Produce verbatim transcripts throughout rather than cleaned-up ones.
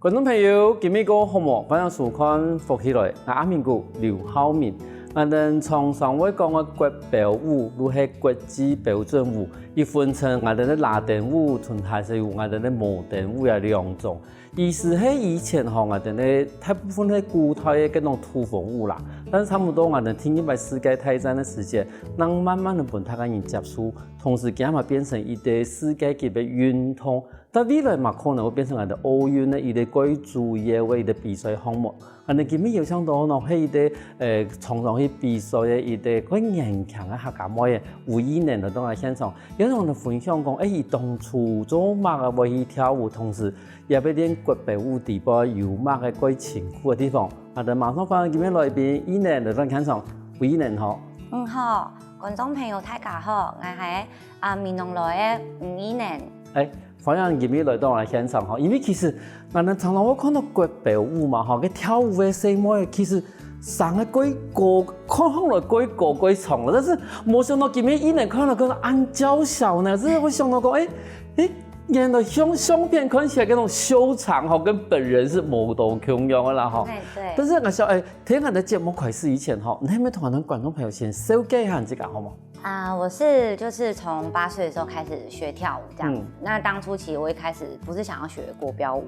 觀眾朋友，今晡日過好無？歡迎收看《福氣來》，𠊎阿明哥劉浩明。𠊎等常常會講个國標舞，就係國際標準舞，佢分成𠊎等个拉丁舞同還係有𠊎等个摩登舞這兩種。意思係以前吼，𠊎等个大部分係古代个該種土風舞啦，但係差不多𠊎等第二擺世界大戰个時節，正慢慢个分大家人接受，同時佢嘛變成一個世界級个運動。 但未來嘛可能會變成𠊎等奧運个一個蓋主要个一個比賽項目。𠊎等今晡日邀請到呢，係一個呃常常去比賽个一個蓋年輕个客家妹仔吳依能來到𠊎現場。也同𠊎等分享講，欸，佢當初做麼个會去跳舞，同時也會練國標舞底背有麼个蓋辛苦个地方。𠊎等馬上歡迎今晡日來賓依能來到現場。吳依能好。嗯，好，觀眾朋友大家好，𠊎係啊美濃來个吳依能。欸， 歡迎今晡日來到𠊎等現場吼，因為其實𠊎等常常會看到國標舞嘛吼，該跳舞个細妹其實生个蓋高，看起來蓋高蓋長了，但是無想到今晡日依能看起來恁嬌小呢，真的會想到講，欸欸，原來相相片看起來該種修長吼，跟本人是無同共樣个啦吼。對對。但是𠊎想，欸，在𠊎等節目開始以前吼，你可以同𠊎等觀眾朋友先紹介一下你自家好嗎？ 啊、我是就是從八歲的時候開始學跳舞這樣子。那當初其實我一開始不是想要學國標舞，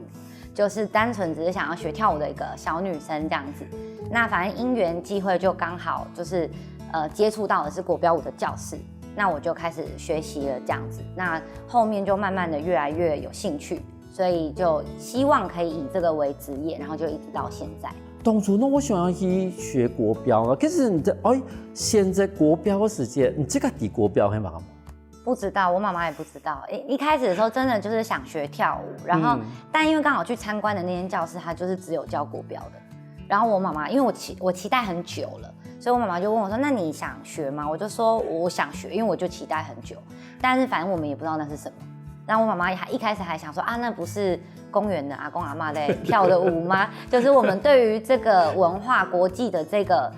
就是單純只是想要學跳舞的一個小女生這樣子。那反正因緣際會就剛好就是呃接觸到的是國標舞的教室，那我就開始學習了這樣子。那後面就慢慢的越來越有興趣，所以就希望可以以這個為職業，然後就一直到現在。 當初呢，𠊎想要去學國標啊，可是你在哎選擇國標个時節，你自家知國標係麼个無？不知道，我媽媽也不知道。一一開始的時候，真的就是想學跳舞，然後、但因為剛好去參觀的那間教室，它就是只有教國標的。然後我媽媽，因為我期我期待很久了，所以我媽媽就問我說：“那你想學嗎？”我就說：“我想學，因為我就期待很久。”但是反正我們也不知道那是什麼。然後我媽媽還一開始還想說：“啊，那不是公園的阿公阿嬷在跳的舞嗎？”就是我們對於這個文化、國際的這個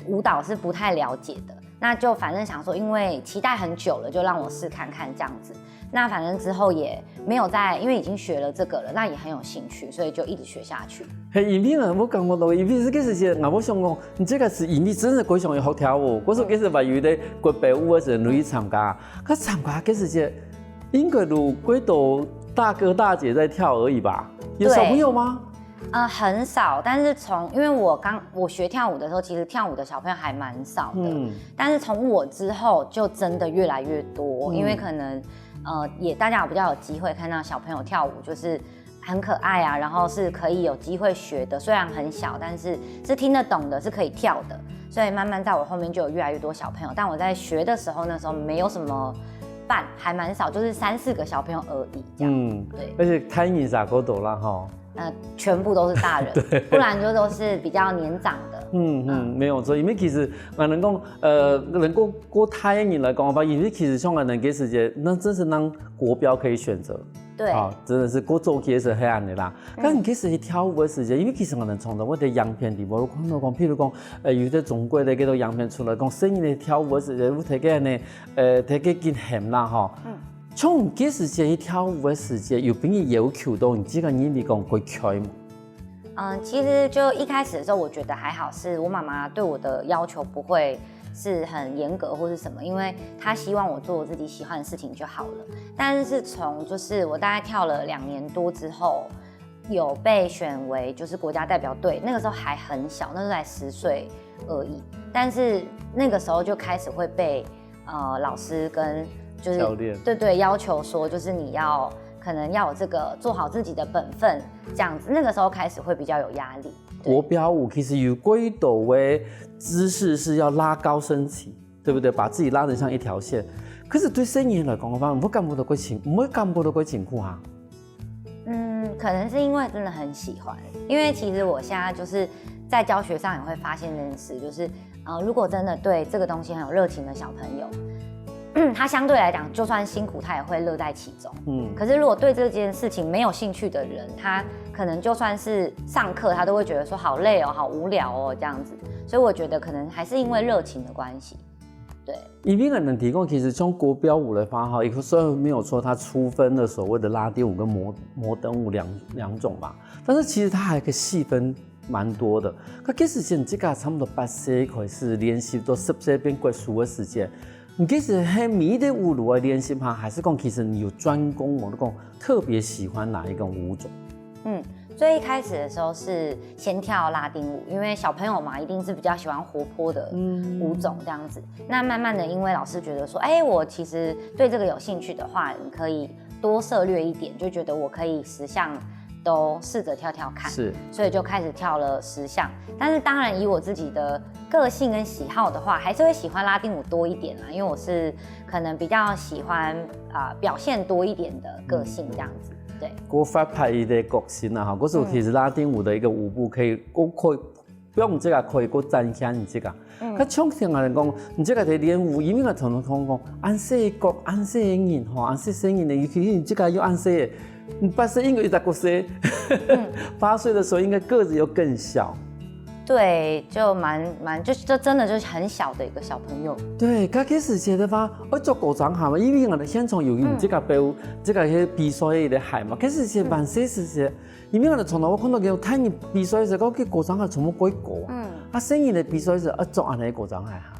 舞蹈是不太了解的。那就反正想說，因為期待很久了，就讓我試看看這樣子。那反正之後也沒有再，因為已經學了這個了，那也很有興趣，所以就一直學下去。係因為呢，𠊎感覺到，因為這個時節，𠊎會想講，你這個係因為真的蓋想要學跳舞，故所該時還有一個國標舞个時節，你去參加，該參加該時節，應該有蓋多大哥大姐在跳而已吧？有小朋友嗎？呃，很少，但是從因為我剛我學跳舞的時候，其實跳舞的小朋友還蠻少的，但是從我之後就真的越來越多，因為可能呃也大家有比較有機會看到小朋友跳舞，就是很可愛啊，然後是可以有機會學的，雖然很小，但是是聽得懂的，是可以跳的，所以慢慢在我後面就有越來越多小朋友。但我在學的時候，那時候沒有什麼伴，還蠻少，就是三四個小朋友而已，這樣。嗯，對。而且大人也較多啦吼。呃，全部都是大人，不然就都是比較年長的。嗯嗯，沒有錯，因為其實啊，能夠呃，能夠過大个人來講个話，因為其實像𠊎等該時節，該真係當國標可以選擇。對，啊，真的係過早期个時節係恁樣啦。但你該時去跳舞个時節，因為其實𠊎等常常會在影片裡面有看到講，譬如講，呃，有些中國个該種影片出來講，細人仔跳舞个時節，有在該呢，呃，在該緊喊啦吼。嗯。 像你該時節去跳舞个時節，有分人要求到你自家認為講會𤸁無？嗯，其實就一開始的時候，我覺得還好，是我媽媽對我的要求不會是很嚴格或是什麼，因為她希望我做我自己喜歡的事情就好了。但是從就是我大概跳了兩年多之後，有被選為就是國家代表隊，那個時候還很小，那時候才十歲而已，但是那個時候就開始會被呃老師跟就是教練對對要求說，就是你要可能要有這個做好自己的本分這樣子，那個時候開始會比較有壓力。國標舞其實有蓋多个姿勢是要拉高身體，對不對？把自己拉得像一條線。可是對細人來講个話，毋會感覺到蓋辛，毋會感覺到蓋辛苦哈。嗯，可能是因為真的很喜歡，因為其實我現在就是在教學上也會發現這件事，就是呃，如果真的對這個東西很有熱情的小朋友，他相對來講就算辛苦，他也會樂在其中。嗯，可是如果對這件事情沒有興趣的人，他可能就算是上課，他都會覺得說好累哦，好無聊哦這樣子。所以我覺得可能還是因為熱情的關係。对，因為𠊎等提供，其實像國標舞的話，哈，雖然沒有說它粗分了所謂的拉丁舞跟摩摩登舞兩兩種嘛，但是其實它還可以細分蠻多的。該其實像這個差不多八歲開始練習到十歲變國手的時間，你其實係每一個舞路的練習嗎？還是講其實你有專攻，或者講特別喜歡哪一個舞種？嗯，最一开始的时候是先跳拉丁舞，因为小朋友嘛，一定是比较喜欢活泼的舞种这样子。那慢慢的，因为老师觉得说，哎，我其实对这个有兴趣的话，你可以多涉略一点，就觉得我可以十项都试着跳跳看，是，所以就开始跳了十项。但是当然，以我自己的个性跟喜好的话，还是会喜欢拉丁舞多一点啦，因为我是可能比较喜欢啊、表现多一点的个性这样子。对，過發揮佢个個性啊，哈，故所其實拉丁舞的一個舞步可以，過可以，不用這個可以過展現你這個。嗯，佢像聽人講，你這個在練舞，因為佢常常講講，恁細个角，恁細个人吼，恁細細人的，尤其是你這個又恁細个，你八歲應該一隻角色，八歲的時候應該個子又更小。对，就蛮蛮就就真的就是很小的一个小朋友。對，該个時節的話，愛著高踭鞋嘛，因為𠊎等現場有你這個表，這個个比賽个鞋嘛，該時節蠻細時節，因為𠊎等從來我看到有大人比賽時，該个高踭鞋全部過高啊，啊細人个比賽時愛著恁樣个高踭鞋哈。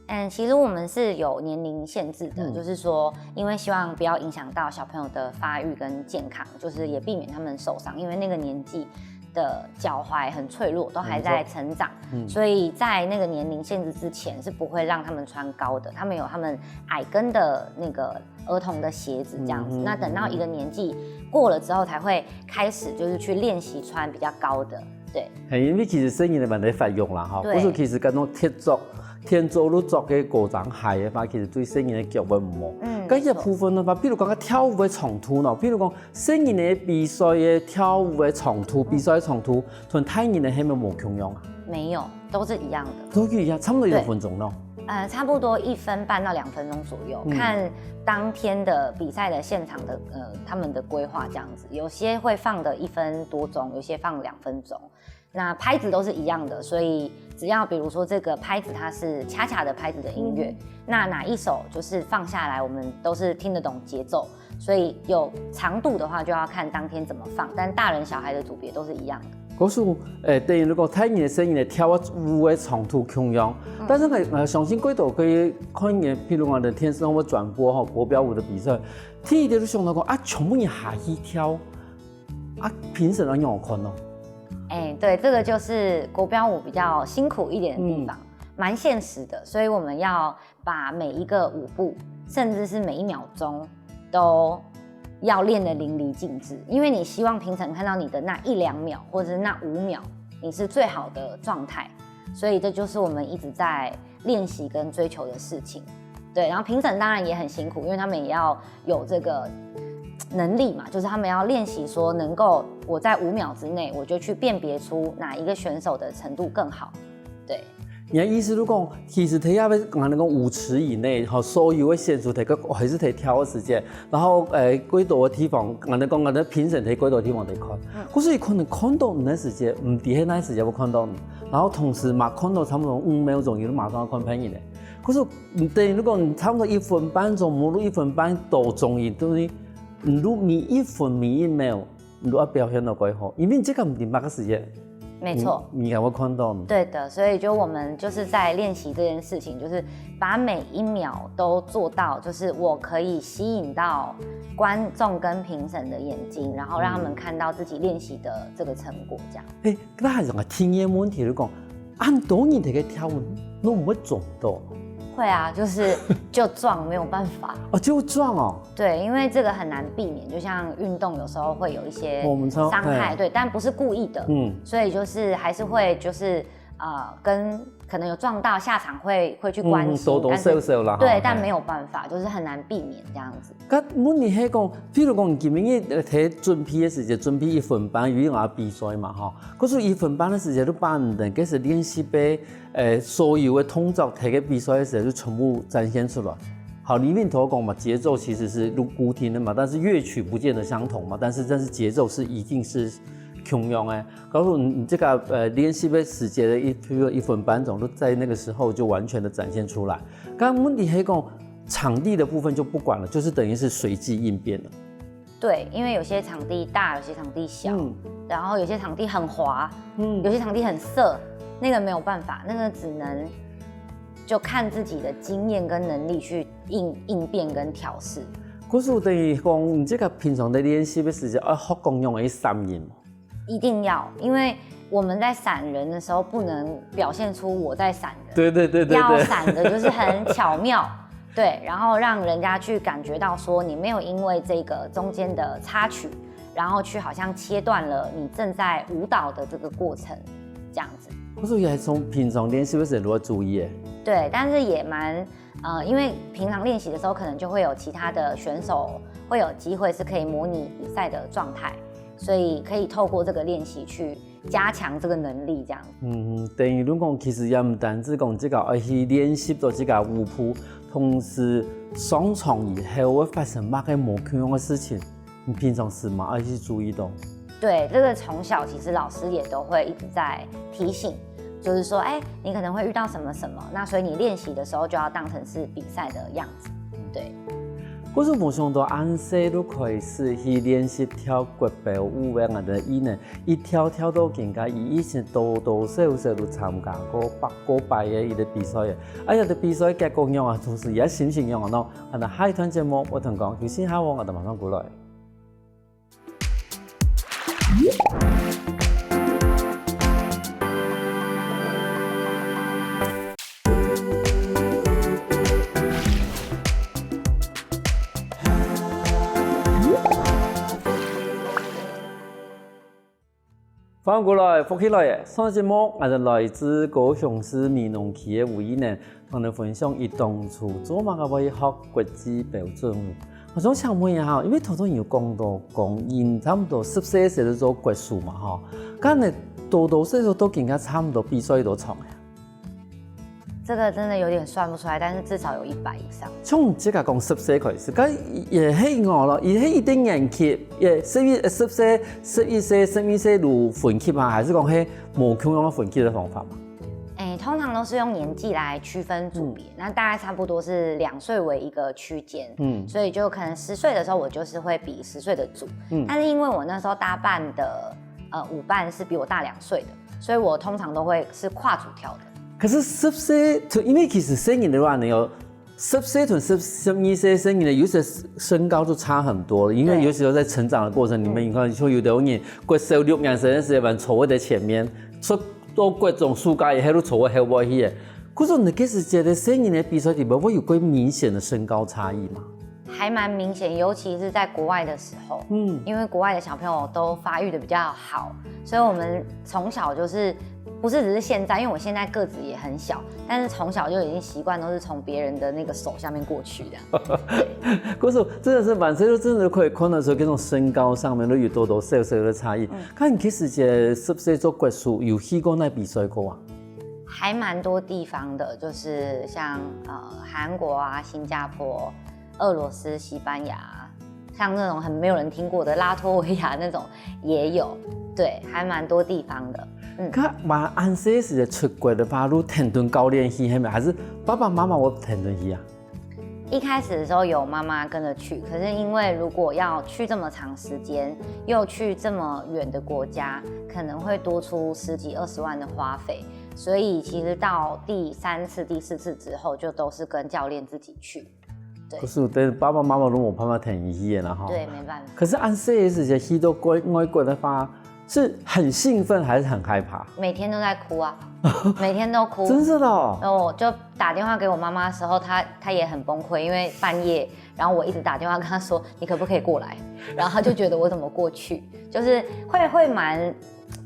嗯，其实我们是有年龄限制的，就是说，因为希望不要影响到小朋友的发育跟健康，就是也避免他们受伤，因为那个年纪的脚踝很脆弱，都还在成长，所以在那个年龄限制之前是不会让他们穿高的，他们有他们矮跟的那个儿童的鞋子这样子。那等到一个年纪过了之后，才会开始就是去练习穿比较高的，对。係，因為其實細人个問題發育啦，吼，故所其實該種天足天足路著个高踭鞋个話，其實對細人个腳會毋好。嗯，該一部分个話，比如講佢跳舞个長度呢，比如講細人个比賽个跳舞个長度，比賽个長度，同大人个係無共樣啊？没有，都是一样的。都一樣，差不多一分鐘咯。呃，差不多一分半到两分钟左右，看当天的比赛的现场的呃他们的规划这样子，有些会放个一分多钟，有些放两分钟。那拍子都是一样的，所以只要比如说这个拍子它是恰恰的拍子的音乐，那哪一首就是放下来，我们都是听得懂节奏，所以有长度的话就要看当天怎么放，但大人小孩的组别都是一样的。故所，誒，等於如果大人个細人个跳舞个長度共樣，但是呢，呃，相信過多个看个，譬如講个電視上个轉播吼，國標舞个比賽，第一个就想到講啊，全部人下去跳，啊，評審愛仰般看咯？哎，对，这个就是国标舞比较辛苦一点的地方，蛮现实的，所以我们要把每一个舞步，甚至是每一秒钟都要练得淋漓尽致，因为你希望评审看到你的那一两秒，或者是那五秒，你是最好的状态。所以这就是我们一直在练习跟追求的事情。对，然后评审当然也很辛苦，因为他们也要有这个能力嘛，就是他们要练习说能够我在五秒之内，我就去辨别出哪一个选手的程度更好。对，你个意思就講，其實佢也愛講，講五尺以內，吼，所有个選手佢个還是佢跳个時間，然後，誒，過多个地方，講講，講評審佢過多个地方佢看，可是佢可能看到你个時間，毋知係哪時間會看到你，然後同時嘛看到差不多五秒鐘，佢就馬上要看別人了。可是，嗯，等於如果你差不多一分半鐘，無論一分半多鐘，佢都是，你如每一分每一秒，你都要表現到蓋好，因為你這个毋知麼个時間。没错。你，你敢會看到？对的，所以就我们就是在练习这件事情，就是把每一秒都做到，就是我可以吸引到观众跟评审的眼睛，然后让他们看到自己练习的这个成果，这样。誒，該還係个天然問題，就講，恁多人在該跳舞，都毋會撞到。会啊，就是就撞，没有办法。哦，就撞哦。对，因为这个很难避免，就像运动有时候会有一些我们知道伤害，哎对，但不是故意的，嗯所以就是还是会就是呃跟可能有撞到，下场会会去关心，嗯，多多但是少少啦，对，吼但没有办法，就是很难避免这样子。該問題係講，譬如講，你今日呃，在準備个時節，準備一分半，因為我要比賽嘛，吼。可是一分半个時節，就把你个該係練習个，呃，所有个動作，在該比賽个時節就全部展現出來。好，你面頭講嘛，節奏其實是固定的嘛，但是樂曲不見得相同嘛，但是但是節奏是一定是共樣个，告诉你，你這個呃練習个時間的一，比如說一分半鐘，都在那個時候就完全的展現出來。剛剛問題還講場地的部分就不管了，就是等於是隨機應變了。对，因为有些场地大，有些场地小，嗯然后有些场地很滑，嗯有些场地很涩，那个没有办法，那个只能就看自己的经验跟能力去应应变跟调试。可是等於講，你這個平常在練習个時間，愛學講用个聲音嘛。一定要，因为我们在闪人的时候，不能表现出我在闪人，對對對對對。要闪的就是很巧妙，对，然后让人家去感觉到说你没有因为这个中间的插曲，然后去好像切断了你正在舞蹈的这个过程，这样子。可是也從平常練習个時候，你會注意个。对，但是也蛮呃，因为平常练习的时候，可能就会有其他的选手会有机会是可以模拟比赛的状态，所以可以透过这个练习去加强这个能力，这样。嗯，等於論講，其實也毋單止講自家愛去練習到自家舞步，同時上場以後會發生麼个無共樣个事情，你平常時嘛愛去注意到。对，这个从小其实老师也都会一直在提醒，就是说，哎，你可能会遇到什么什么，那所以你练习的时候就要当成是比赛的样子。对。可是無想到恁細就開始去練習跳國標舞个，𠊎等一年一跳跳到今个，佢以前多多少少都參加過百過擺个一個比賽个。哎呀，這比賽結果樣啊，同時也心情樣啊喏。啊，那下一段節目，𠊎同講，休息下哦，𠊎等馬上過來。 歡迎過來，福氣來了！上節目，𠊎等來自高雄市美濃區个吳依能，同你分享佢當初做麼个會學國際標準舞。𠊎想請問一下，因為頭先有講到講，你差不多十歲時就做國手嘛，吼，該你多多少少都應該差不多比賽多場呀？ 这个真的有点算不出来，但是至少有一百以上。從自家講十歲開始，該也係我咯，也係一定年紀，也十一、十歲、十一歲、十二歲就分級嗎？還是講係無共樣个分級个方法嘛？哎，通常都是用年纪来区分组别，那大概差不多是两岁为一个区间，嗯所以就可能十岁的时候，我就是会比十岁的组，嗯但是因为我那时候搭伴的呃舞伴是比我大两岁的，所以我通常都会是跨组跳的。可是十歲，因為其實細人个話呢，有十歲同十、十二歲細人呢，有些身高就差很多了，因為對尤其是在成長的過程裡面，你看，像有的人國小六年生个時節，坐在前面，坐到國中暑假以後，就坐在後背去个。可是你該時節个細人个比賽裡面，會有過明顯的身高差異嗎？还蛮明显，尤其是在国外的时候，嗯因为国外的小朋友都发育的比较好，所以我们从小就是不是只是现在，因为我现在个子也很小，但是从小就已经习惯都是从别人的那个手下面过去的。可是真的是蠻，所以真的可以看得出這種身高上面都有多多少少的差異。看你其實這十歲做國手，有去過哪比賽過啊？还蛮多地方的，就是像呃韩国啊、新加坡、俄罗斯、西班牙，像那种很没有人听过的拉脱维亚那种也有，对，还蛮多地方的。該嘛，恁細時出國个話，就跈等教練去，係咪？還是爸爸媽媽會跈等去啊？一开始的时候有妈妈跟着去，可是因为如果要去这么长时间，又去这么远的国家，可能会多出十几二十万的花费，所以其实到第三次、第四次之后，就都是跟教练自己去。可是等爸爸媽媽都無辦法跈你去个啦，吼。对，没办法，可是恁細个時節去到國，外國个話，是很興奮還是很害怕？每天都在哭啊，每天都哭。真是的哦。然后我就打电话给我妈妈的时候，她她也很崩溃，因为半夜，然后我一直打电话跟她说，你可不可以过来？然后她就觉得我怎么过去，就是会会蛮，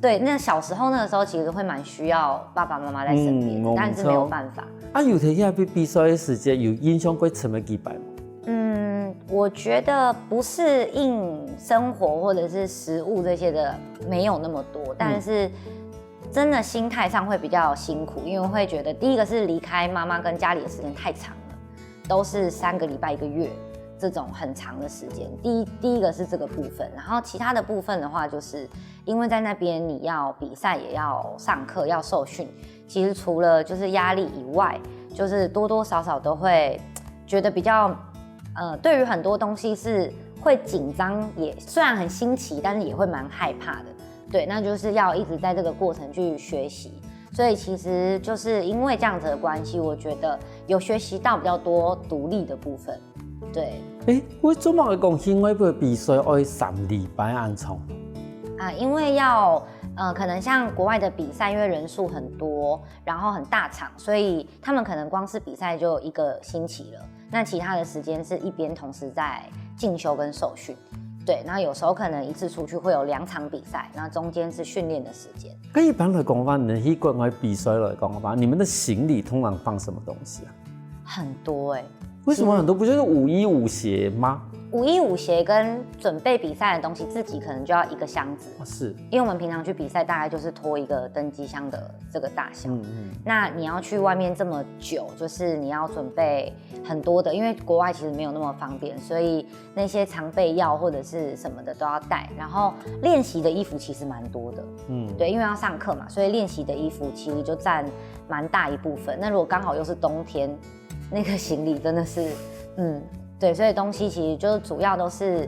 对，那小时候那个时候其实会蛮需要爸爸妈妈在身边的，嗯，但是没有办法。啊，有在該比比賽个時節，有印象過深个幾擺嗎？嗯，我觉得不是硬生活或者是食物这些的没有那么多，但是真的心态上会比较辛苦，因为会觉得第一个是离开妈妈跟家里的时间太长了，都是三个礼拜一个月，这种很长的时间。第一，第一个是这个部分，然后其他的部分的话，就是因为在那边你要比赛，也要上课，要受训，其实除了就是压力以外，就是多多少少都会觉得比较，呃，对于很多东西是会紧张，也虽然很新奇，但是也会蛮害怕的。对，那就是要一直在这个过程去学习。所以其实就是因为这样子的关系，我觉得有学习到比较多独立的部分。对。誒，為什麼會講去外國比賽愛三禮拜恁長？啊，因为要呃，可能像国外的比赛，因为人数很多，然后很大场，所以他们可能光是比赛就一个星期了。那其他的时间是一边同时在进修跟受训。对，那有时候可能一次出去会有两场比赛，那中间是训练的时间。那一般來講的話，你們去國外比賽來講的話，你們的行李通常放什麼東西啊？很多哎、為什麼很多？不就是五衣五鞋嗎？五衣五鞋跟准备比赛的东西，自己可能就要一个箱子。哦，是，因为我们平常去比赛，大概就是拖一个登机箱的这个大小。嗯嗯，那你要去外面这么久，就是你要准备很多的，因为国外其实没有那么方便，所以那些常备药或者是什么的都要带。然后练习的衣服其实蛮多的，嗯，对，因为要上课嘛，所以练习的衣服其实就占蛮大一部分。那如果刚好又是冬天，那个行李真的是，嗯，对，所以东西其实就是主要都是，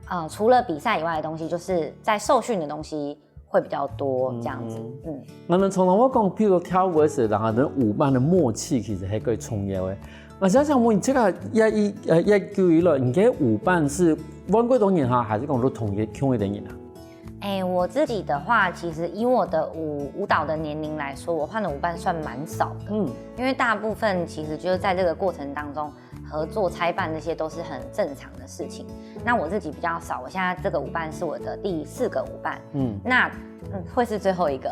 呃，除了比赛以外的东西，就是在受训的东西会比较多这样子，嗯。那麼從頭我講，譬如跳舞的時候，然後人舞伴的默契其實還較重要的。我想想問，這个一一呃一九一六，你个舞伴是換過多人哈，還是講都同一个共一个人啊？哎，我自己的话，其实以我的舞舞蹈的年龄来说，我换的舞伴算蛮少的，嗯，因为大部分其实就是在这个过程当中，合作、拆伴这些都是很正常的事情。那我自己比较少，我现在这个舞伴是我的第四个舞伴，嗯，那嗯会是最后一个，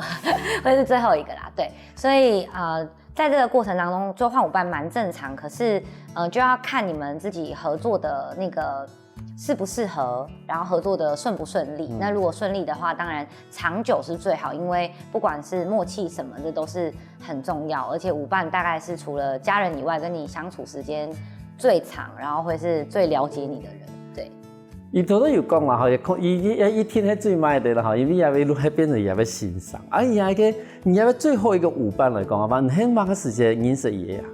会是最后一个啦，对，所以呃，在这个过程当中，就换舞伴蛮正常，可是呃就要看你们自己合作的那个适不适合，然后合作的顺不顺利。那如果顺利的话，当然长久是最好，因为不管是默契什么，这都是很重要。而且舞伴大概是除了家人以外，跟你相处时间最长，然后会是最了解你的人。对。你頭頭有講啦，吼，也可以，一一一定係最慢的啦，吼，因為也會錄，會變成也會欣賞。啊，你那个，你那个最後一个舞伴來講，好吧，你很麼个時間認識佢啊？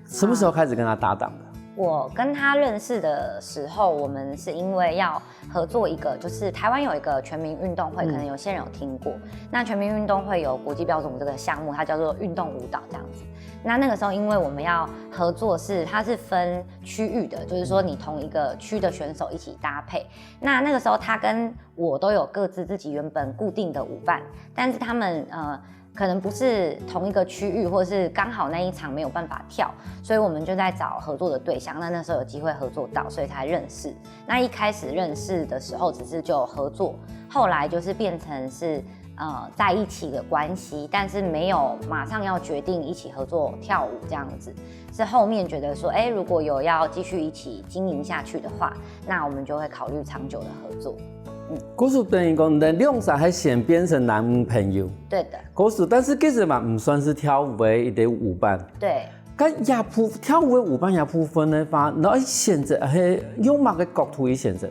什麼時候開始跟他搭檔的？我跟他认识的时候，我们是因为要合作一个，就是台湾有一个全民运动会，嗯可能有些人有听过。那全民运动会有国际标准舞这个项目，它叫做运动舞蹈这样子。那那个时候，因为我们要合作是，它是分区域的，就是说你同一个区的选手一起搭配。那那个时候，他跟我都有各自自己原本固定的舞伴，但是他们呃。可能不是同一个区域，或是刚好那一场没有办法跳，所以我们就在找合作的对象。那那时候有机会合作到，所以才认识。那一开始认识的时候，只是就合作，后来就是变成是呃在一起的关系，但是没有马上要决定一起合作跳舞这样子，是后面觉得说，哎，如果有要继续一起经营下去的话，那我们就会考虑长久的合作。故事等於講，你兩儕係先變成男女朋友，对的，故事，但是其實嘛，毋算係跳舞个一个舞伴。对。該也部跳舞个舞伴也部分个話，你愛選擇係用麼个角度去選擇？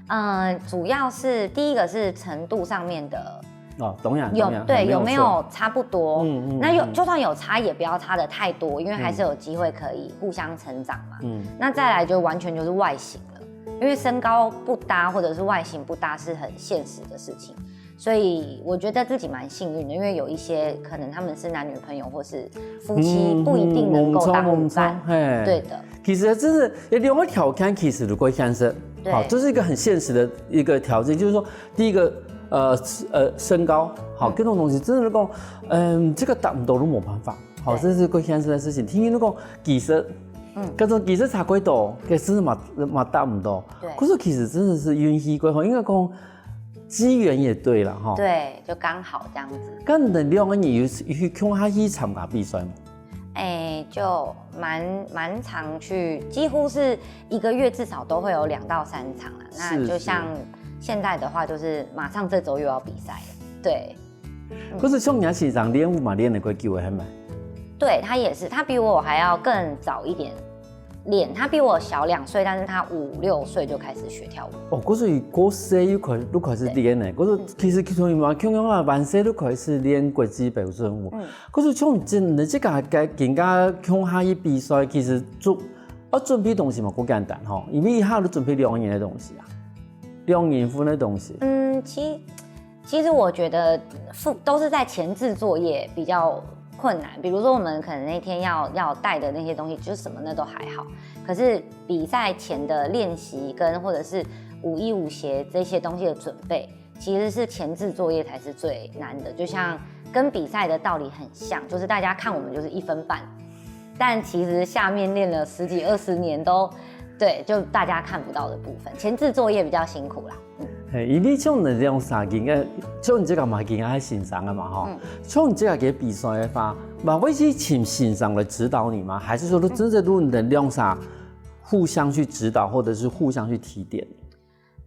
嗯，主要是第一个是程度上面的哦，當然，有當然，对沒有錯。有没有差不多？嗯嗯那有嗯就算有差也不要差的太多，因为还是有机会可以互相成长嘛。嗯那再来就完全就是外形了，因为身高不搭或者是外形不搭是很现实的事情。所以我觉得自己蛮幸运的，因为有一些可能他们是男女朋友或是夫妻，嗯不一定能够当舞伴。嗯，沒錯，沒錯，嘿。对的，其實這是兩个條件，其實如果現實，對好，這是一個很現實的一個條件，就是說，第一個，呃，呃，身高，好，嗯這種東西，真的講，嗯，這個達不到都沒辦法，好，對這是個現實的事情。第二，如果技術，嗯各種技術差不多，可是嘛嘛達不到。對可是其實真的是運氣過好，應該講機緣也對了哈。。对，就刚好这样子。那你們兩个人有有去共下去參加比賽嗎？哎，就蛮蛮常去，几乎是一个月至少都会有两到三场了。那是就像现在的话，就是马上这周又要比赛了。对，可是像你先生練舞嘛，練了幾久个，係咪？对他也是，他比我还要更早一点。練，他比我小两岁，但是他五六岁就开始学跳舞。哦，可是佢个細又開，都開始練呢。可是其實佢同你嘛，共樣啊，還細都開始練國際標準舞。嗯。可是像真的這个个跟佢共下去比賽，其實就要準備東西嘛，不簡單吼，因為一下都準備兩年的東西啊，兩年份的東西。嗯，其其实我觉得付都是在前置作业比较困难，比如说我们可能那天要要带的那些东西，就是什么那都还好，可是比赛前的练习跟或者是舞衣舞鞋这些东西的准备，其实是前置作业才是最难的。就像跟比赛的道理很像，就是大家看我们就是一分半，但其实下面练了十几二十年都，对，就大家看不到的部分，前置作业比较辛苦啦。嗯。嘿，因為像你兩儕个，像你這个嘛，已經係先生个嘛吼。嗯。像你這个个比賽个話，嘛會去請先生來指導你嗎？還是說，都真正都你等兩儕互相去指導，或者是互相去提點？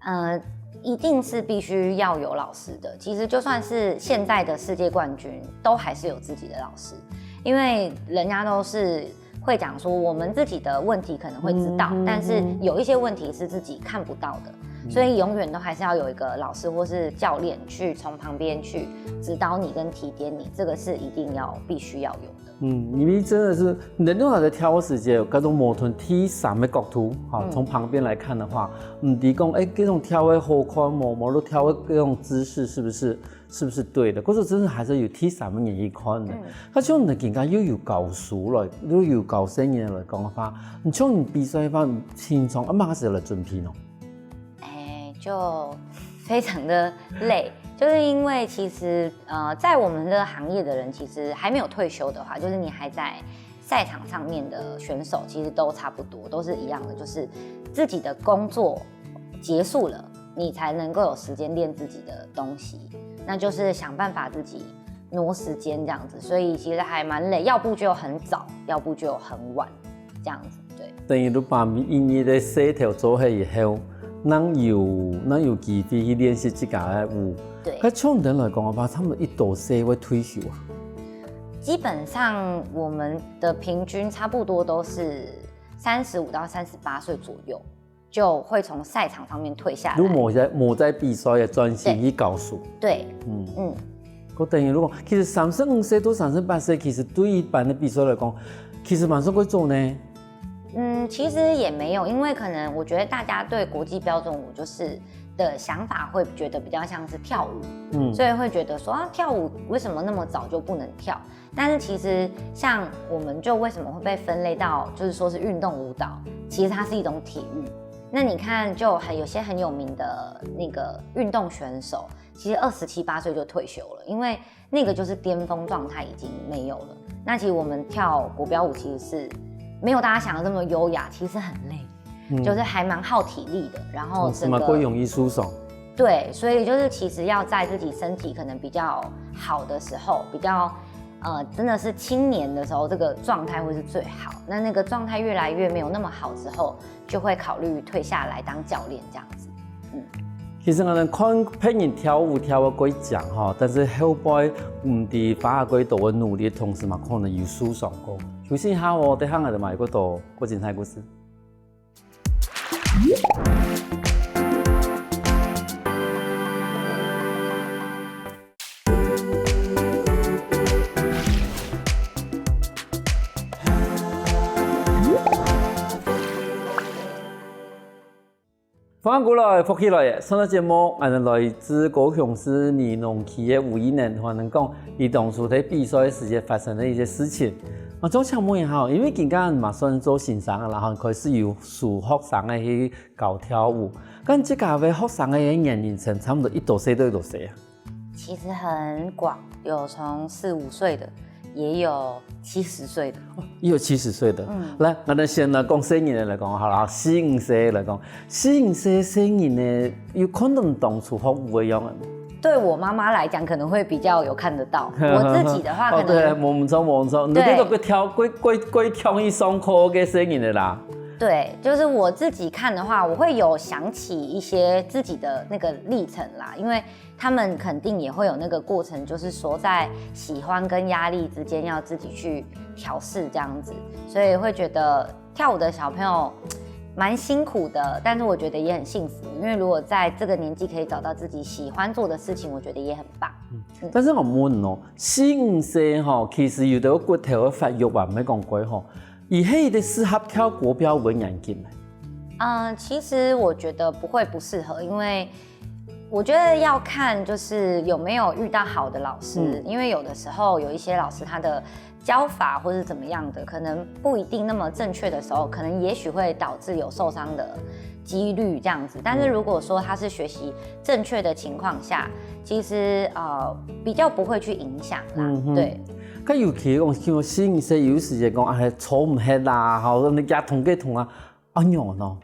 呃，一定是必须要有老师的。其实就算是现在的世界冠军，都还是有自己的老师，因为人家都是会讲说，我们自己的问题可能会知道，嗯，嗯，但是有一些问题是自己看不到的，嗯。所以永远都还是要有一个老师或是教练去从旁边去指导你跟提点你，这个是一定要必须要有的。嗯，因为真的是，你等兩儕个跳舞个時節，有各種矛盾第三个角度，哈，嗯。从旁边来看的话，毋知講，哎，這種跳舞好看無，無論跳舞个這種姿勢是不是，是不是對的？可是真的還是有第三个人去看的。嗯。啊像你更加又有教書了，又有教細人來講个話，你像你比賽个話，平常啊，麼个時候來準備呢？哎，就非常的累，就是因为其实，呃，在我们的行业的人，其实还没有退休的话，就是你还在赛场上面的选手，其实都差不多，都是一样的，就是自己的工作结束了，你才能够有时间练自己的东西，那就是想办法自己挪时间这样子，所以其实还蛮累，要不就很早，要不就很晚，这样子，对。等於你把一日个事頭做好以後，正有，正有機會去練習自家个舞。對。該像你等來講个話，差不多幾多歲會退休啊？基本上我们的平均差不多都是三十五到三十八岁左右，就会从赛场上面退下来。如果無在，無在比賽个專心去教書。对。嗯。嗯。我等於如果，其實三十五歲到三十八歲，其實對一般个比賽來講，其實蠻算會做呢。嗯，其实也没有，因为可能我觉得大家对国际标准舞就是的想法会觉得比较像是跳舞，嗯。所以会觉得说，啊，跳舞为什么那么早就不能跳？但是其实像我们就为什么会被分类到，就是说是运动舞蹈，其实它是一种体育。那你看，就很，有些很有名的那个运动选手，其实二十七八岁就退休了，因为那个就是巅峰状态已经没有了。那其实我们跳国标舞其实是没有大家想的这么优雅，其实很累，嗯。就是还蛮耗体力的。然后同時嘛，整个会容易受伤。对，所以就是其实要在自己身体可能比较好的时候，比较，呃，真的是青年的时候，这个状态会是最好。那那个状态越来越没有那么好之后，就会考虑退下来当教练这样子。嗯。其實𠊎等看別人跳舞跳到幾靚吼，但是後背毋知花幾多个努力，同時嘛可能有受傷過。休息一下哦，等下𠊎等嘛有幾多過精彩故事。 歡迎過來，福氣來了！上个節目，𠊎等來自高雄市美濃區个吳怡能，同𠊎等講，佢當初在比賽个時節發生个一些事情。啊，想請問一下，因為今下嘛算做先生个啦，吼，開始有收學生个去教跳舞，但這下个學生个年齡層差不多幾多歲到幾多歲啊？ 其实很广，有从四五岁的，也有七十岁的。哦，也有七十歲的。嗯。來，𠊎等先來講細人个來講好了，四五歲來講，四五歲細人个有可能當初學舞个樣啊。对我妈妈来讲，可能会比较有看得到。我自己的话，哦，可能对，無錯，無錯，你對。這个會跳，會，會，會跳去上課个細人个啦。对，就是我自己看的话，我会有想起一些自己的那个历程啦，因为 他们肯定也会有那个过程，就是说在喜欢跟压力之间要自己去调试这样子，所以会觉得跳舞的小朋友蛮辛苦的，但是我觉得也很幸福，因为如果在这个年纪可以找到自己喜欢做的事情，我觉得也很棒。但是我問哦，四五歲吼，其實有兜骨頭个發育啊，毋係講過吼，佢係一个適合跳國標舞个年紀咩？嗯，其实我觉得不会不适合，因为我觉得要看就是有没有遇到好的老师，因为有的时候有一些老师他的教法或是怎么样的，可能不一定那么正确的时候，可能也许会导致有受伤的几率这样子。但是如果说他是学习正确的情况下，其实呃比较不会去影响啦。对。佢尤其講，像四五歲有時節講，哎，坐毋核啦，吼，你家痛个痛啊，啊，仰哦。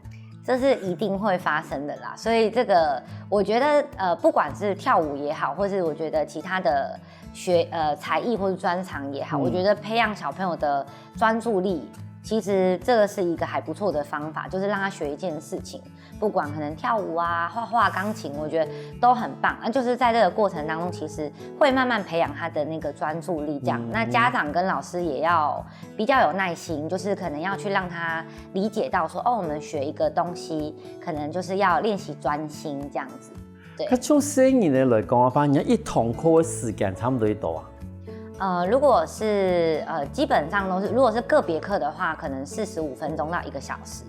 这是一定会发生的啦，所以这个我觉得，呃，不管是跳舞也好，或是我觉得其他的学呃才艺或者专长也好，我觉得培养小朋友的专注力，其实这个是一个还不错的方法，就是让他学一件事情，不管可能跳舞啊、画画、钢琴，我觉得都很棒。那就是在这个过程当中，其实会慢慢培养他的那个专注力。这样，那家长跟老师也要比较有耐心，就是可能要去让他理解到说，哦，我们学一个东西，可能就是要练习专心这样子。对。佢從細人仔來講个話，你一堂課个時間差不多幾多啊？呃，如果是呃，基本上都是，如果是个别课的话，可能四十五分钟到一个小时。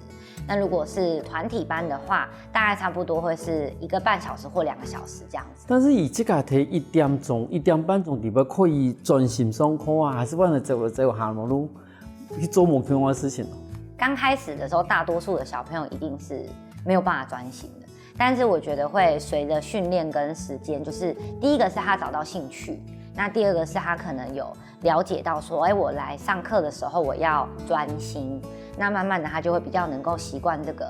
那如果是团体班的话，大概差不多会是一个半小时或两个小时这样子。但是佢自家在一點鐘、一點半鐘底背可以專心上課啊，還是換了走了走下路，去做無共樣个事情哦。刚开始的时候，大多数的小朋友一定是没有办法专心的。但是我觉得会随着训练跟时间，就是第一个是他找到兴趣，那第二个是他可能有了解到说，哎，我来上课的时候我要专心，那慢慢的他就会比较能够习惯这个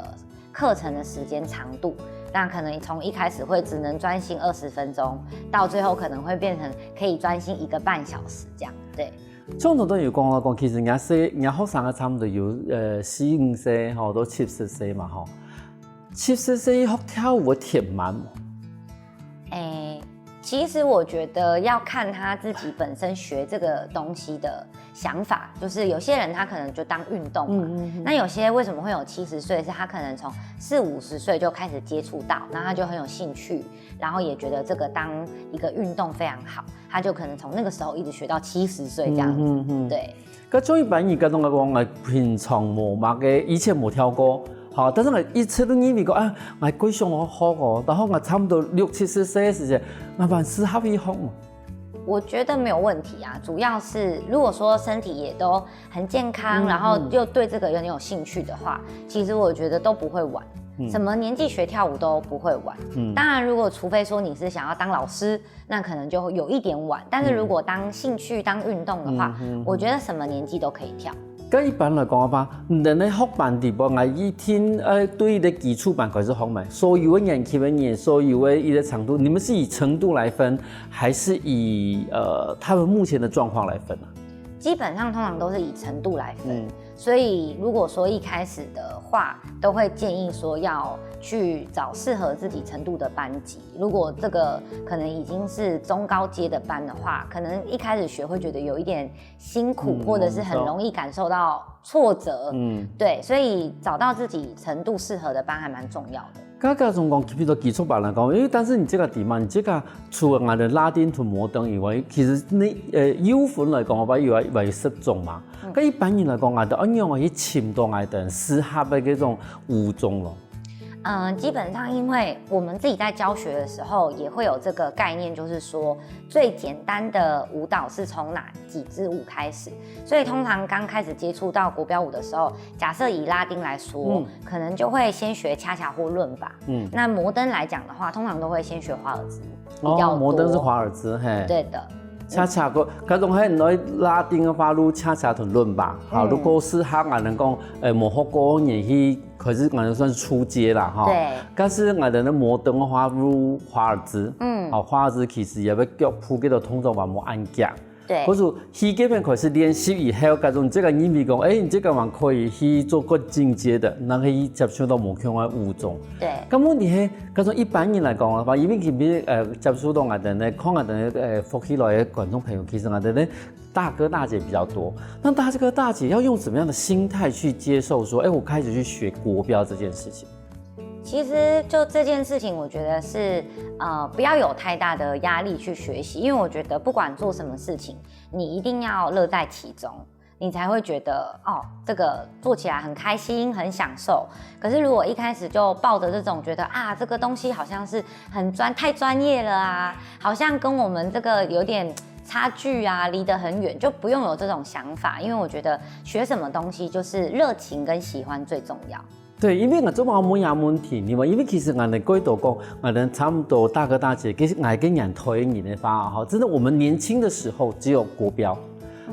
课程的时间长度。那可能从一开始会只能专心二十分钟，到最后可能会变成可以专心一个半小时这样。对。像頭先有講啊，講其實人家細，人家學生啊，差不多有呃四五歲吼，到七十歲嘛吼。七十歲學跳舞會忝慢無？哎，其实我觉得要看他自己本身学这个东西的想法，就是有些人他可能就当运动嘛，那有些为什么会有七十岁，是他可能从四五十岁就开始接触到，那他就很有兴趣，然后也觉得这个当一个运动非常好，他就可能从那个时候一直学到七十岁这样子。对。 該做一般人家同𠊎講，𠊎平常無麼个，以前無跳過，吼，但是𠊎一直都認為講，啊，𠊎幾想學哦，然後𠊎差不多六七十歲个時節，𠊎蠻適合去學嘛。我觉得没有问题啊，主要是如果说身体也都很健康，然后又对这个有点有兴趣的话，其实我觉得都不会晚。什么年纪学跳舞都不会晚。当然，如果除非说你是想要当老师，那可能就有一点晚。但是如果当兴趣、当运动的话，我觉得什么年纪都可以跳。該一般來講个話，你等个學班底背，𠊎一定愛對个基礎班開始學嘛。所有个年級个人，所有个一个程度，你們是以程度來分，還是以呃他們目前的狀況來分啊？基本上通常都是以程度来分，所以如果说一开始的话，都会建议说要去找适合自己程度的班级。如果这个可能已经是中高阶的班的话，可能一开始学会觉得有一点辛苦，或者是很容易感受到挫折。嗯，对，所以找到自己程度适合的班还蛮重要的。該該種講，譬如基礎班來講，因為但是你這个地方，你這个除了𠊎等拉丁同摩登以外，其實你呃又分來講个話，有有十種嘛。該一般人來講，𠊎等恁樣去尋到𠊎等適合个這種舞種咯。嗯，基本上因为我们自己在教学的时候，也会有这个概念，就是说最简单的舞蹈是从哪几支舞开始。所以通常刚开始接触到国标舞的时候，假设以拉丁来说，可能就会先学恰恰或伦巴。嗯，那摩登来讲的话，通常都会先学华尔兹，比较多。哦，摩登是华尔兹，嘿。对的。恰恰个，該種係來拉丁个話，就恰恰同倫巴。好，如果是客人講，誒，無學過，你去可是𠊎等算初阶啦，哈。对。但是𠊎等个摩登个話，就华尔兹。嗯。好，华尔兹其實也會腳步个動作嘛，無恁遽。對。或者去該片開始練習以後，該種這個認為講，哎，你這個還可以去做更進階的，然後去接觸到無共樣个舞種。對。該問題係，該種一般人來講个話，因為其實呃接觸到𠊎等呢，看𠊎等呢，呃，福氣來个觀眾朋友，其實𠊎等呢大哥大姐比較多。那大哥大姐要用什麼樣的心態去接受說，哎，我開始去學國標這件事情？其實就這件事情，我覺得是呃不要有太大的壓力去學習，因為我覺得不管做什麼事情，你一定要樂在其中，你才會覺得哦，這個做起來很開心、很享受。可是如果一開始就抱著這種覺得啊，這個東西好像是很專太專業了啊，好像跟我們這個有點差距啊，離得很遠，就不用有這種想法。因為我覺得學什麼東西就是熱情跟喜歡最重要。對，因為𠊎做麼个問這問題，你嘛，因為其實𠊎等過多講，𠊎等差不多大哥大姐，其實𠊎个年代个人个話，哈，真的我們年輕的時候只有國標，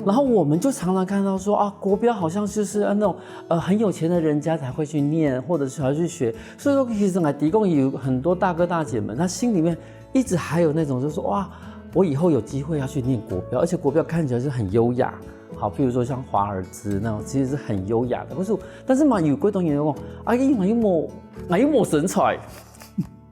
然後我們就常常看到說啊，國標好像就是那種呃很有錢的人家才會去念，或者是要去學。所以說，其實𠊎知講有很多大哥大姐們，他心裡面一直還有那種就是說哇，我以後有機會要去念國標，而且國標看起來是很優雅。好，譬如說像華爾滋那種，其實是很優雅的。可是，但是嘛，有幾多人講，啊，因為𠊎又無，𠊎又無身材，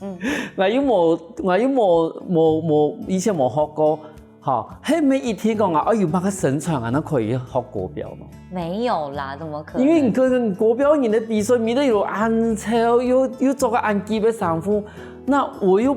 嗯，𠊎又無，𠊎又無，無，無，以前無學過，好，還沒一聽講啊，啊，有麼个身材啊，那可以學國標嗎？沒有啦，怎麼可能？因為你跟國標人的比賽，你都有恁醜，又又做个恁急的衫褲，那我又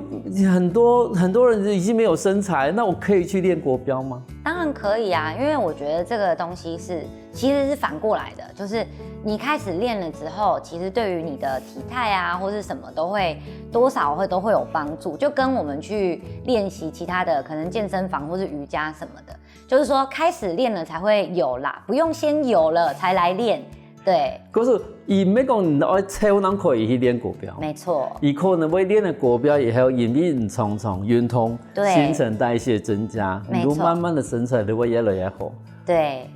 很多很多人已經沒有身材，那我可以去練國標嗎？當然可以啊，因為我覺得這個東西是其實是反過來的，就是你開始練了之後，其實對於你的體態啊或是什麼都會多少會都會有幫助，就跟我們去練習其他的可能健身房或是瑜伽什麼的，就是說開始練了才會有啦，不用先有了才來練。對，可是佢毋係講你愛超人可以去練國標，沒錯，佢可能會練个國標以後，因為你常常運動，對新陳代謝增加，沒錯你就慢慢的身材就會越來越好。對，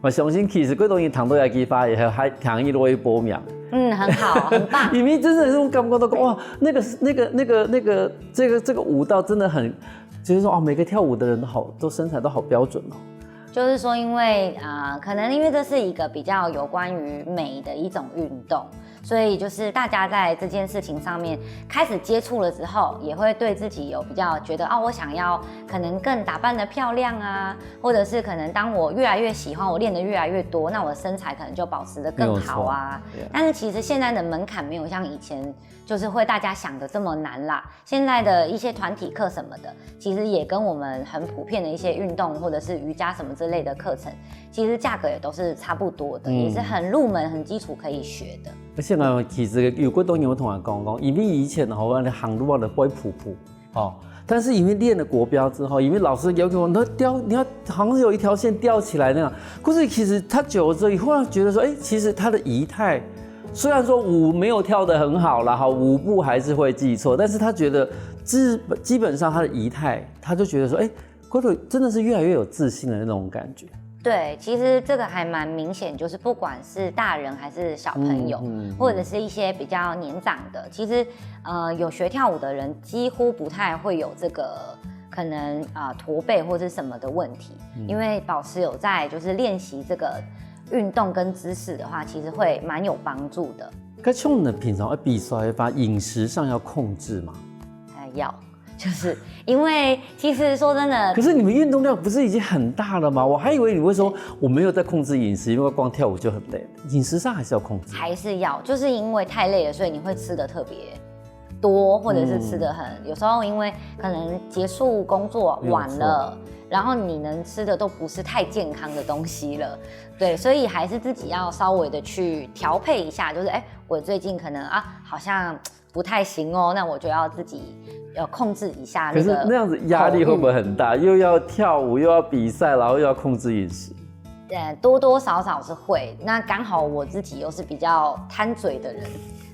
我相信其實幾多人聽到這句話以後，還聽佢落去報名，嗯，很好，很棒。因為真的是感覺到哇，那個那個那個那個這個這個舞蹈真的很，就是說哦，每個跳舞的人都好，都身材都好標準哦。就是說，因為啊、呃可能因為這是一個比較有關於美的一種運動，所以就是大家在這件事情上面開始接觸了之後，也會對自己有比較覺得哦，我想要可能更打扮得漂亮啊，或者是可能當我越來越喜歡，我練得越來越多，那我的身材可能就保持得更好啊。沒有錯，對啊。但是其實現在的門檻沒有像以前就是會大家想的這麼難啦。現在的一些團體課什麼的，其實也跟我們很普遍的一些運動或者是瑜伽什麼之類的課程，其實價格也都是差不多的，嗯也是很入門、很基礎可以學的。而且呢，其實有幾多人有同我講講，因為以前吼，我的行路啊，都會浮浮，哦，但是因為練了國標之後，因為老師要求我，你要吊，你要好像有一條線吊起來那樣。可是其實他久了之後，你忽然覺得說，哎，其實他的儀態，雖然說舞沒有跳得很好啦，哈，舞步還是會記錯，但是他覺得基基本上他的儀態，他就覺得說，哎，或者真的是越來越有自信的那種感覺。對，其實這個還蠻明顯，就是不管是大人還是小朋友，嗯嗯或者是一些比較年長的，其實呃有學跳舞的人幾乎不太會有這個可能啊、呃駝背或是什麼的問題，因為保持有在就是練習這個運動跟姿勢的話，其實會蠻有幫助的。該像你們平常愛比賽的話，飲食上要控制嗎？哎，要，就是因為其實說真的可，是你們運動量不是已經很大了嗎？我還以為你會說我沒有在控制飲食，因為光跳舞就很累。飲食上還是要控制。還是要，就是因為太累了，所以你會吃的特別多，或者是吃的很，有時候因為可能結束工作晚了，然後你能吃的都不是太健康的東西了，對，所以還是自己要稍微的去調配一下，就是哎，我最近可能啊好像不太行哦，那我就要自己要控制一下可是那個。那樣子壓力會不會很大？又要跳舞，又要比賽，然後又要控制飲食。呃，多多少少是會。那剛好我自己又是比較貪嘴的人，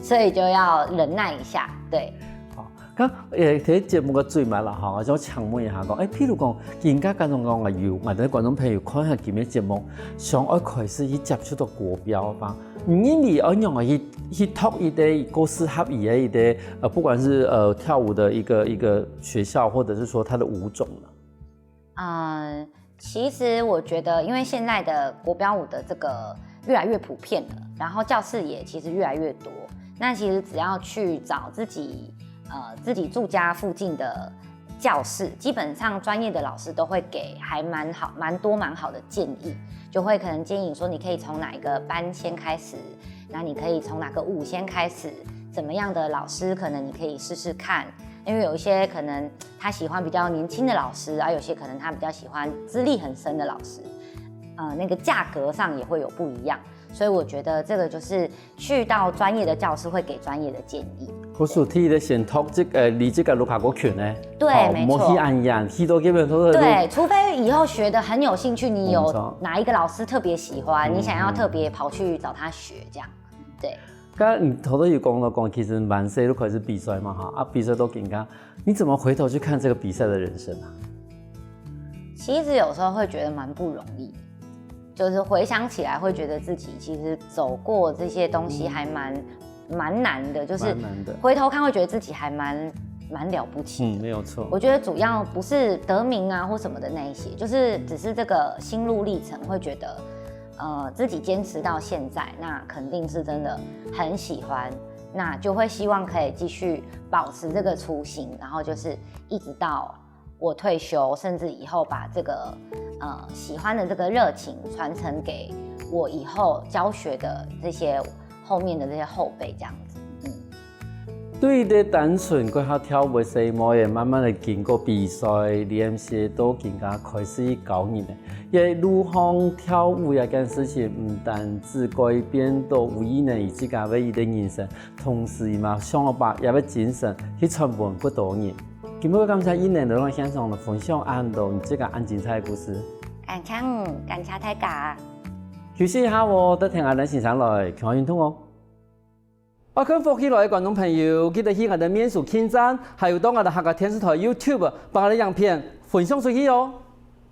所以就要忍耐一下。對，好，該誒，在節目个最尾啦，哈，我想請問一下，講，誒，譬如講，今下觀眾講啊，有，𠊎等觀眾朋友看下今日節目，想愛開始去接觸到國標吧，你認為愛仰般去去讀一個較適合佢个一個，呃，不管是呃跳舞的一個一個學校，或者是說他的舞種呢？嗯，其实我觉得，因为现在的国标舞的这个越来越普遍了，然后教室也其实越来越多，那其实只要去找自己呃自己住家附近的教室，基本上专业的老师都会给还蛮好、蛮多蛮好的建议，就会可能建议你说你可以从哪一个班先开始，那你可以从哪个舞先开始，怎么样的老师可能你可以试试看，因为有一些可能他喜欢比较年轻的老师，啊，有些可能他比较喜欢资历很深的老师，呃，那个价格上也会有不一样。所以我觉得这个就是去到专业的教室会给专业的建议。故所第一个先讀這个離這个屋下較近个，对，没错。莫去恁遠，去到這邊都是。对，除非以后学的很有兴趣，你有没错哪一个老师特别喜欢，你想要特别跑去找他学这样。对。刚刚你頭頭有講到講，其實蠻細就開始比賽嘛哈，啊比賽到今下，你怎麼回頭去看這個比賽的人生啊？其实有时候会觉得蛮不容易的，就是回想起来会觉得自己其实走过这些东西还蛮蛮难的，就是蛮难的回头看会觉得自己还蛮蛮了不起的。嗯，没有错。我觉得主要不是得名啊或什么的那一些，就是只是这个心路历程，会觉得，呃，自己坚持到现在，那肯定是真的很喜欢，那就会希望可以继续保持这个初心，然后就是一直到我退休，甚至以后把这个呃喜欢的这个热情传承给我以后教学的这些后面的这些后辈，这样子。嗯。對於單純个下跳舞个細妹仔，慢慢个經過比賽、練習，到今下開始教人个。也路項跳舞這件事情，毋單止改變到吳藝能佢自家个一個人生，同時佢嘛想要把這個精神去傳分更多人。今日感謝藝能來到現場來分享恁多你自家恁精彩个故事。感謝你，感謝大家。休息一下哦，等聽下等先生來，共下運動哦。 愛看福氣來个觀眾朋友，記得去𠊎兜面書網站，還有到𠊎兜客家電視台YouTube，把𠊎兜影片分享出去哦。